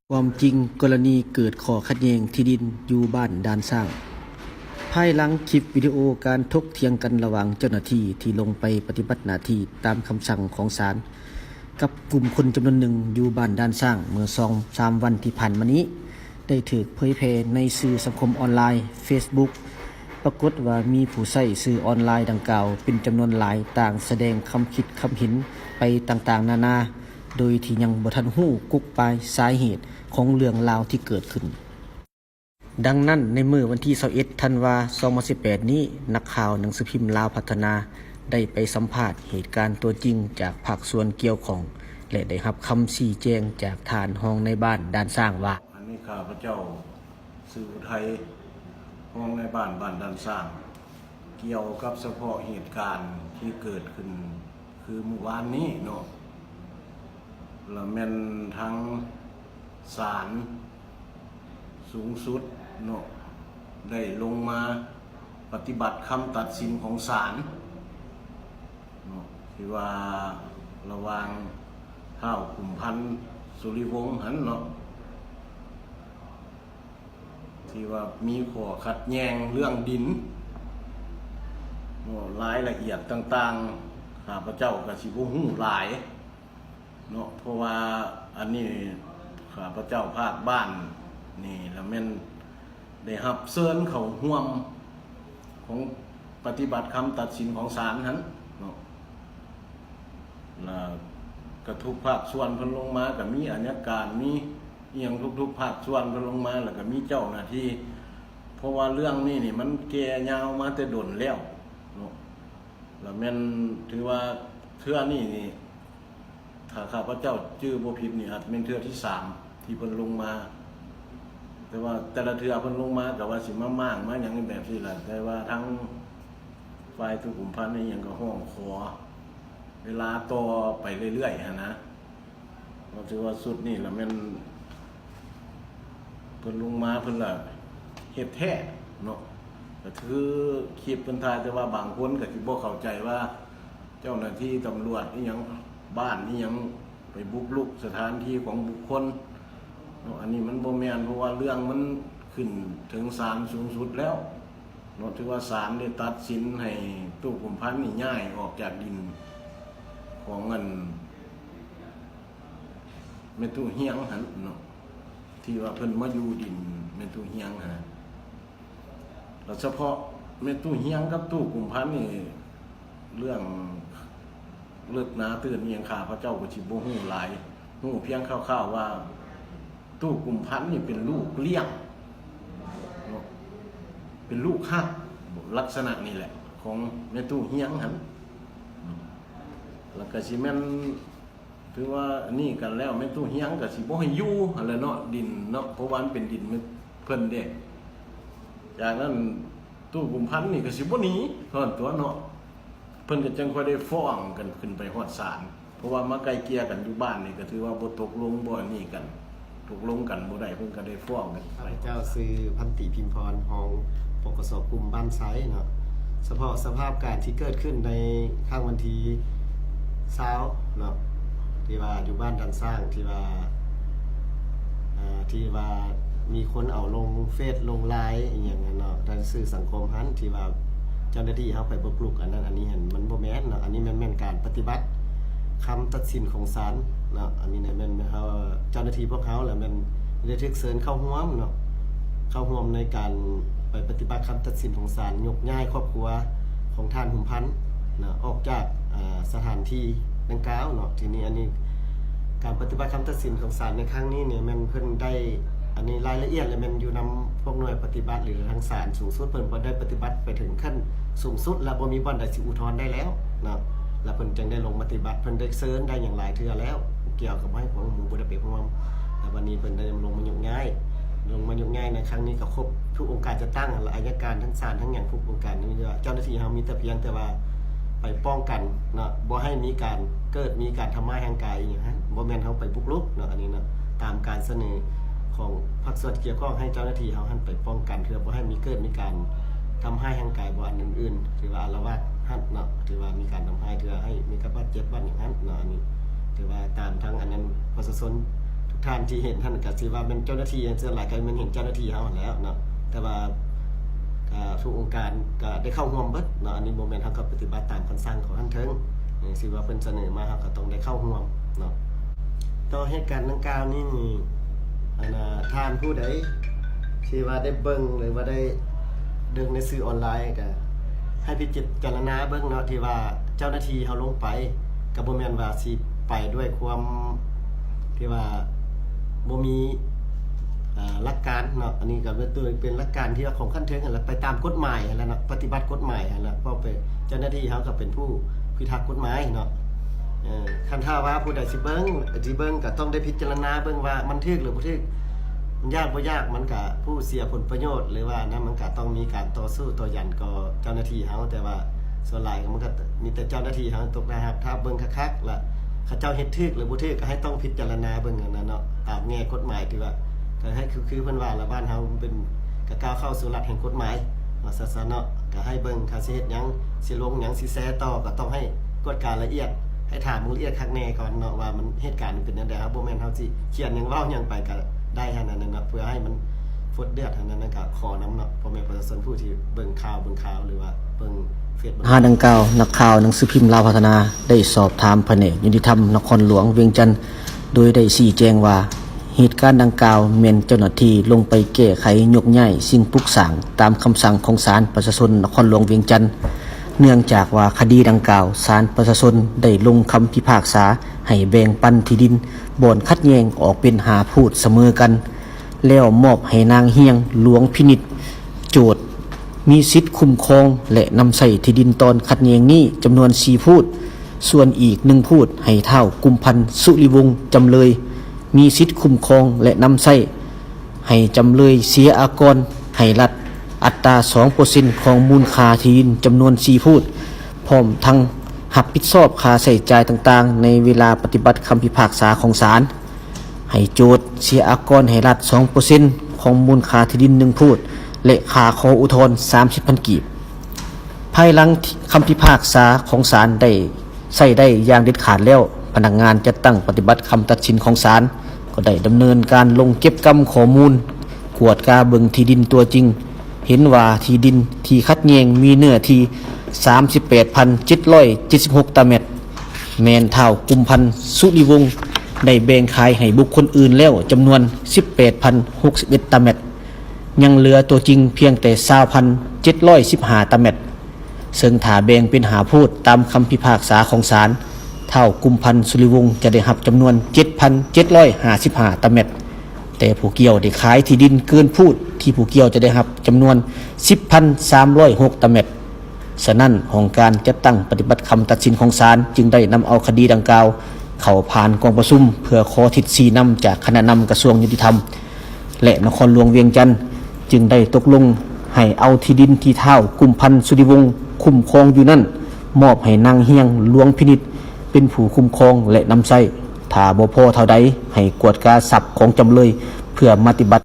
ຄວາມຈິງ ກໍລະນີເກີດຂໍ້ຂັດແຍ່ງທີ່ດິນຢູ່ບ້ານດ່ານຊ້າງ. ພາຍຫຼັງຄລິບວິດີໂອການຖົກຖຽງກັນລະຫວ່າງເຈົ້າໜ້າທີ່ທີ່ລົງໄປປະຕິບັດໜ້າທີ່ຕາມຄຳສັ່ງຂອງສານ ກັບກຸ່ມຄົນຈຳນວນໜຶ່ງຢູ່ບ້ານດ່ານຊ້າງເມື່ອສອງສາມວັນທີ່ຜ່ານມານີ້ ໄດ້ຖືກເຜີຍແຜ່ໃນສື່ສັງຄົມອອນລາຍ ເຟສບຸກ. ປາກົດວ່າມີຜູ້ໃຊ້ສື່ອອນລາຍດັ່ງກ່າວເປັນຈຳນວນຫຼາຍ ຕ່າງສະແດງຄຳຄິດຄຳເຫັນໄປຕ່າງໆນານາ ໂດຍທີ່ຍັງບໍ່ທັນຮູ້ກົກປາຍສາເຫດຂອງເລື່ອງລາວທີ່ເກີດຂຶ້ນ. ດັ່ງນັ້ນ, ໃນມື້ວັນທີຊາວເອັດ ທັນວາ ສອງພັນສິບແປດນີ້, ນັກຂ່າວໜັງສືພິມລາວພັດທະນາ ໄດ້ໄປສຳພາດເຫດການຕົວຈິງຈາກພາກສ່ວນກ່ຽວຂ້ອງ ແລະ ໄດ້ຮັບຄຳຊີ້ແຈງຈາກທ່ານຮອງນາຍບ້ານດ່ານຊ້າງວ່າ: ອັນນີ້ຂ້າພະເຈົ້າຊື່ອຸໄທ ຮອງນາຍບ້ານບ້ານດ່ານຊ້າງ ກ່ຽວກັບສະເພາະເຫດການທີ່ເກີດຂຶ້ນຄືມື້ວານນີ້ເນາະ ລະແມ່ນທາງສານສູງສຸດເນາະ ໄດ້ລົງມາປະຕິບັດຄຳຕັດສິນຂອງສານເນາະ ທີ່ວ່າລະຫວ່າງທ້າວຂຸມພັນ ສຸລິວົງຫັ້ນເນາະ ທີ່ວ່າມີຂໍ້ຂັດແຍ່ງເລື່ອງດິນເນາະ ລາຍລະອຽດຕ່າງໆ ຂ້າພະເຈົ້າກໍຊິບໍ່ຮູ້ຫຼາຍເນາະ ເພາະວ່າອັນນີ້ຂ້າພະເຈົ້າພາກບ້ານນີ້ລະແມ່ນໄດ້ຮັບເຊີນເຂົ້າຮ່ວມຂອງປະຕິບັດຄຳຕັດສິນຂອງສານຫັ້ນເນາະ ລະກະທຸກພາກສ່ວນເພິ່ນລົງມາ ກະມີອັຍະການ ມີ ອີ່ຫຍັງທຸກໆພາກສ່ວນເພິ່ນລົງມາ ແລ້ວກໍມີເຈົ້າໜ້າທີ່ ເພາະວ່າເລື່ອງນີ້ນີ້ມັນແກ່ຍາວມາແຕ່ດົນແລ້ວເນາະ ລະແມ່ນຖືວ່າເທື່ອນີ້ນີ້ ຖ້າຂ້າພະເຈົ້າຈື່ບໍ່ຜິດນີ້ ອາດແມ່ນເທື່ອທີສາມທີ່ເພິ່ນລົງມາ ແຕ່ວ່າແຕ່ລະເທື່ອເພິ່ນລົງມາກໍວ່າຊິມາມ້າງມາຫຍັງແບບຊີ້ລະ ແຕ່ວ່າທາງຝ່າຍຕູ້ກຸມພັນອີ່ຫຍັງກໍຮ້ອງຂໍເວລາຕໍ່ໄປເລື້ອຍໆຫັ້ນນະ. ກໍຖືວ່າຊຸດນີ້ລະແມ່ນເພິ່ນລົງມາ ເພິ່ນລະເຮັດແທ້ເນາະ ກໍຖືຄລິບເພິ່ນຖ່າຍ ແຕ່ວ່າບາງຄົນກໍຊິບໍ່ເຂົ້າໃຈວ່າເຈົ້າໜ້າທີ່ຕຳຫຼວດອີ່ຫຍັງ ບ້ານອີ່ຫຍັງ ໄປບຸກລຸກສະຖານທີ່ຂອງບຸກຄົນເນາະ ອັນນີ້ມັນບໍ່ແມ່ນ ເພາະວ່າເລື່ອງມັນຂຶ້ນເຖິງສານສູງສຸດແລ້ວເນາະ ຖືວ່າສານໄດ້ຕັດສິນໃຫ້ຕູ້ກຸມພັນນີ້ຍ້າຍອອກຈາກດິນຂອງອັນ ແມ່ຕູ້ຮຽງຫັ້ນເນາະ ທີ່ວ່າເພິ່ນມາຢູ່ດິນແມ່ຕູ້ຮຽງຫັ້ນ ແລະສະເພາະແມ່ຕູ້ຮຽງກັບຕູ້ກຸມພັນນີ້ ເລື່ອງເລິກໜາຕື່ນອີ່ຫຍັງ ຂ້າພະເຈົ້າກໍຊິບໍ່ຮູ້ຫຼາຍ ຮູ້ພຽງຄ່າວໆວ່າ ຕູ້ກຸມພັນນີ້ເປັນລູກລ້ຽງເນາະ ເປັນລູກຮັກ ລັກສະນະນີ້ແຫຼະ ຂອງແມ່ຕູ້ຮຽງຫັ້ນ ແລ້ວກໍຊິແມ່ນ ຖືວ່າອັນນີ້ກັນແລ້ວ ແມ່ຕູ້ຮຽງກໍຊິບໍ່ໃຫ້ຢູ່ຫັ້ນແຫຼະເນາະ ດິນເນາະ ເພາະວ່າມັນເປັນດິນເພິ່ນເດ້ ຈາກນັ້ນຕູ້ກຸມພັນນີ້ກໍຊິບໍ່ໜີເພິ່ນຕົວະເນາະ ເພິ່ນກໍຈັ່ງຄ່ອຍໄດ້ຟ້ອງກັນຂຶ້ນໄປຮອດສານ ເພາະວ່າມາໄກ່ເກ່ຍກັນຢູ່ບ້ານນີ້ກໍຖືວ່າບໍ່ຕົກລົງ ບໍ່ອັນນີ້ກັນ ຕົກລົງກັນບໍ່ໄດ້ ເພິ່ນກໍໄດ້ຟ້ອງກັນໄປ. ຂ້າພະເຈົ້າຊື່ພັນຕີ ພິມພອນ ຮອງ ປກສ ກຸ່ມບ້ານໄຊເນາະ ສະເພາະສະພາບການທີ່ເກີດຂຶ້ນໃນຄັ້ງວັນທີຊາວເນາະ ທີ່ວ່າຢູ່ບ້ານດານຊ້າງ ທີ່ວ່າ ເອີ ທີ່ວ່າມີຄົນເອົາລົງເຟສລົງລາຍອີ່ຫຍັງຫັ້ນເນາະ ທາງສື່ສັງຄົມຫັ້ນ ທີ່ວ່າເຈົ້າໜ້າທີ່ເຮົາໄປບຸກລຸກອັນນັ້ນອັນນີ້ຫັ້ນ ມັນບໍ່ແມ່ນເນາະ ອັນນີ້ແມ່ນ ແມ່ນການປະຕິບັດຄຳຕັດສິນຂອງສານເນາະ ອັນນີ້ນະແມ່ນເຮົາ ເຈົ້າໜ້າທີ່ພວກເຮົາລະແມ່ນໄດ້ຖືກເຊີນເຂົ້າຮ່ວມເນາະ ເຂົ້າຮ່ວມໃນການໄປປະຕິບັດຄຳຕັດສິນຂອງສານ ຍົກຍ້າຍຄອບຄົວຂອງທ່ານ ຫຸມພັນ ເນາະ ອອກຈາກ ເອີ ສະຖານທີ່ດັ່ງກ່າວເນາະ ທີນີ້ອັນນີ້ການປະຕິບັດຄຳຕັດສິນຂອງສານໃນຄັ້ງນີ້ນີ້ແມ່ນເພິ່ນໄດ້ ອັນນີ້ລາຍລະອຽດລະແມ່ນຢູ່ນຳພວກໜ່ວຍປະຕິບັດ ຫຼື ທາງສານສູງສຸດ ເພິ່ນບໍ່ໄດ້ປະຕິບັດໄປເຖິງຂັ້ນສູງສຸດ ລະບໍ່ມີບ່ອນໃດຊິອຸທອນໄດ້ແລ້ວເນາະ ລະເພິ່ນຈຶ່ງໄດ້ລົງມາປະຕິບັດ ເພິ່ນໄດ້ເຊີນໄດ້ຫຍັງຫຼາຍເທື່ອແລ້ວ ກ່ຽວກັບໃຫ້ຄວາມຮູ້ບໍ່ໄດ້ໄປຮ່ວມ ແລ້ວບັດນີ້ເພິ່ນໄດ້ລົງມາຍົກຍ້າຍ ລົງມາຍົກຍ້າຍໃນຄັ້ງນີ້ກໍຄົບທຸກອົງການຈັດຕັ້ງ ແລະ ອັຍະການ ທັງສານ ທັງຫຍັງ ທຸກອົງການນີ້ ເຈົ້າໜ້າທີ່ເຮົາມີແຕ່ພຽງແຕ່ວ່າໄປປ້ອງກັນເນາະ ບໍ່ໃຫ້ມີການ ເກີດມີການທຳຮ້າຍຮ່າງກາຍອີ່ຫຍັງຫັ້ນ ບໍ່ແມ່ນເຮົາໄປບຸກລຸກເນາະ ອັນນີ້ເນາະ ຕາມການສະເໜີຂອງພາກສ່ວນກ່ຽວຂ້ອງ ໃຫ້ເຈົ້າໜ້າທີ່ເຮົາຫັ້ນໄປປ້ອງກັນ ເພື່ອບໍ່ໃຫ້ມີ ເກີດມີການທຳຮ້າຍຮ່າງກາຍ ບໍ່ອັນອື່ນໆ ຖືວ່າອາລະວາດຫັ້ນເນາະ ຖືວ່າມີການທຳຮ້າຍ ເທື່ອໃຫ້ມີການບາດເຈັບບາດຫຍັງຫັ້ນເນາະ ອັນນີ້ຖືວ່າຕາມທາງອັນນັ້ນ ພ ປະຊາຊົນທຸກທ່ານທີ່ເຫັນຫັ້ນ ກໍຖືວ່າແມ່ນເຈົ້າໜ້າທີ່ ສ່ວນຫຼາຍກໍແມ່ນເຫັນເຈົ້າໜ້າທີ່ເຮົາຫັ້ນແຫຼະເນາະ ແຕ່ວ່າ ອ່າ ທຸກອົງການກໍໄດ້ເຂົ້າຮ່ວມເບິດເນາະ. ອັນນີ້ບໍ່ແມ່ນເຮົາກໍປະຕິບັດຕາມຄຳສັ່ງຂອງຂັ້ນເທິງ ເອີ ທີ່ວ່າເພິ່ນສະເໜີມາ ເຮົາກໍຕ້ອງໄດ້ເຂົ້າຮ່ວມເນາະ. ຕໍ່ເຫດການດັ່ງກ່າວນີ້ ອັນນ່າ ທ່ານຜູ້ໃດທີ່ວ່າໄດ້ເບິ່ງ ຫຼືວ່າໄດ້ເບິ່ງໃນສື່ອອນລາຍ ກໍໃຫ້ພິຈາລະນາເບິ່ງເນາະ ທີ່ວ່າເຈົ້າໜ້າທີ່ເຮົາລົງໄປ ກໍບໍ່ແມ່ນວ່າຊິໄປດ້ວຍຄວາມທີ່ວ່າບໍ່ມີ ອ່າ ຫຼັກການເນາະ. ອັນນີ້ກໍເປັນ ເປັນຫຼັກການທີ່ວ່າຂອງຂັ້ນເທິງຫັ້ນແຫຼະ ໄປຕາມກົດໝາຍຫັ້ນແຫຼະເນາະ ປະຕິບັດກົດໝາຍຫັ້ນແຫຼະ. ເພາະເປັນເຈົ້າໜ້າທີ່ເຮົາກໍເປັນຜູ້ພິທັກກົດໝາຍເນາະ. ເອີ ຄັນຖ້າວ່າຜູ້ໃດຊິເບິ່ງ ຊິເບິ່ງກໍຕ້ອງໄດ້ພິຈາລະນາເບິ່ງວ່າມັນຖືກ ຫຼື ບໍ່ຖືກ. ມັນຍາກບໍ່ຍາກ ມັນກະຜູ້ເສຍຜົນປະໂຫຍດ ຫຼືວ່ານັ້ນ ມັນກະຕ້ອງມີການຕໍ່ສູ້ຕໍ່ຢັນກັບເຈົ້າໜ້າທີ່ເຮົາ. ແຕ່ວ່າສ່ວນຫຼາຍມັນກະມີແຕ່ເຈົ້າໜ້າທີ່ເຮົາຕົກໄດ້ຮັບ. ຖ້າເບິ່ງຄັກໆ ລະເຂົາເຈົ້າເຮັດຖືກ ຫຼື ບໍ່ຖືກ ກະໃຫ້ຕ້ອງພິຈາລະນາເບິ່ງອັນນັ້ນເນາະ ຕາມແງ່ກົດໝາຍ ທີ່ວ່າ ກະໃຫ້ຄື ຄືເພິ່ນວ່າລະ ບ້ານເຮົາເປັນ ກະກ້າວເຂົ້າສູ່ລັດແຫ່ງກົດໝາຍ ວ່າຊັ້ນຊະເນາະ. ກະໃຫ້ເບິ່ງ ຖ້າຊິເຮັດຫຍັງ ຊິລົງຫຍັງ ຊິແຊຕໍ່ ກໍຕ້ອງໃຫ້ກວດກາລະອຽດ ໃຫ້ຖາມລະອຽດຄັກແນ່ກ່ອນເນາະ ວ່າມັນ ເຫດການມັນເປັນແນວໃດ. ເຮົາບໍ່ແມ່ນເຮົາຊິຂຽນຫຍັງ ເວົ້າຫຍັງໄປກໍໄດ້ຫັ້ນນະເນາະ ເພື່ອໃຫ້ມັນຟົດເດືອດຫັ້ນນະ. ກໍຂໍນຳເນາະ ພໍ່ແມ່ປະຊາຊົນຜູ້ທີ່ເບິ່ງຂ່າວ ເບິ່ງຂ່າວ ຫຼືວ່າເບິ່ງເຟສ ບັນຫາດັ່ງກ່າວ ນັກຂ່າວໜັງສືພິມລາວພັດທະນາ ໄດ້ສອບຖາມພະແນກຍຸຕິທຳນະຄອນຫຼວງວຽງຈັນ ໂດຍໄດ້ຊີ້ແຈງວ່າ ເຫດການດັ່ງກ່າວແມ່ນເຈົ້າໜ້າທີ່ລົງໄປແກ້ໄຂຍົກຍ້າຍສິ່ງປຸກສ້າງຕາມຄຳສັ່ງຂອງສານປະຊາຊົນນະຄອນຫຼວງວຽງຈັນ. ເນື່ອງຈາກວ່າຄະດີດັ່ງກ່າວ ສານປະຊາຊົນໄດ້ລົງຄຳພິພາກສາໃຫ້ແບ່ງປັນທີ່ດິນບ່ອນຂັດແຍ່ງອອກເປັນຫ້າພູດສະເໝີກັນ ແລ້ວມອບໃຫ້ນາງຮຽງ ຫຼວງພິນິດ ໂຈດ ມີສິດຄຸ້ມຄອງ ແລະ ນຳໃຊ້ທີ່ດິນຕອນຂັດແຍ່ງນີ້ຈຳນວນສີ່ພູດ, ສ່ວນອີກໜຶ່ງພູດໃຫ້ທ້າວ ກຸມພັນ ສຸລິວົງ ຈຳເລີຍ ມີສິດຄຸ້ມຄອງ ແລະ ນຳໃຊ້ ໃຫ້ຈຳເລີຍເສຍອາກອນໃຫ້ລັດອັດຕາສອງເປີເຊັນຂອງມູນຄ່າທີ່ດິນຈຳນວນສີ່ພູດ, ພ້ອມທັງຮັບຜິດຊອບຄ່າໃຊ້ຈ່າຍຕ່າງໆໃນເວລາປະຕິບັດຄຳພິພາກສາຂອງສານ. ໃຫ້ໂຈດເສຍອາກອນໃຫ້ລັດສອງເປີເຊັນຂອງມູນຄ່າທີ່ດິນໜຶ່ງພູດ ແລະ ຄ່າຂໍອຸທອນສາມສິບພັນກີບ. ພາຍຫຼັງຄຳພິພາກສາຂອງສານໄດ້ໃຊ້ໄດ້ຢ່າງເດັດຂາດແລ້ວ, ພະນັກງານຈັດຕັ້ງປະຕິບັດຄຳຕັດສິນຂອງສານ ກໍໄດ້ດຳເນີນການລົງເກັບກຳຂໍ້ມູນ, ກວດກາເບິ່ງທີ່ດິນຕົວຈິງ, ເຫັນວ່າທີ່ດິນທີ່ຂັດແຍ່ງມີເນື້ອທີ່ສາມສິບແປດພັນເຈັດຮ້ອຍເຈັດສິບຫົກຕາແມັດ ແມ່ນທ້າວ ກຸມພັນ ສຸລິວົງ ໄດ້ແບ່ງຂາຍໃຫ້ບຸກຄົນອື່ນແລ້ວຈຳນວນສິບແປດພັນຫົກສິບເອັດຕາແມັດ, ຍັງເຫຼືອຕົວຈິງພຽງແຕ່ຊາວພັນເຈັດຮ້ອຍສິບຫ້າຕາແມັດ. ເຊິ່ງຖ້າແບ່ງເປັນຫ້າພູດຕາມຄຳພິພາກສາຂອງສານ, ທ້າວ ກຸມພັນ ສຸລິວົງ ຈະໄດ້ຮັບຈຳນວນເຈັດພັນເຈັດຮ້ອຍຫ້າສິບຫ້າຕາແມັດ, ແຕ່ຜູ້ກ່ຽວໄດ້ຂາຍທີ່ດິນເກີນພູດທີ່ຜູ້ກ່ຽວຈະໄດ້ຮັບຈຳນວນສິບພັນສາມຮ້ອຍຫົກຕາແມັດ. ສະນັ້ນ, ຫ້ອງການຈັດຕັ້ງປະຕິບັດຄຳຕັດສິນຂອງສານ ຈຶ່ງໄດ້ນຳເອົາຄະດີດັ່ງກ່າວເຂົ້າຜ່ານກອງປະຊຸມ ເພື່ອຂໍທິດຊີ້ນຳຈາກຄະນະນຳກະຊວງຍຸຕິທຳ ແລະ ນະຄອນຫຼວງວຽງຈັນ ຈຶ່ງໄດ້ຕົກລົງໃຫ້ເອົາທີ່ດິນທີ່ທ້າວ ກຸມພັນ ສຸລິວົງ ຄຸ້ມຄອງຢູ່ນັ້ນ ມອບໃຫ້ນາງຮຽງ ຫຼວງພິນິດ ເປັນຜູ້ຄຸ້ມຄອງ ແລະ ນຳໃຊ້. ຖ້າບໍ່ພໍເທົ່າໃດ, ໃຫ້ກວດກາຊັບຂອງຈຳເລີຍ ເພື່ອມາຕິບັດ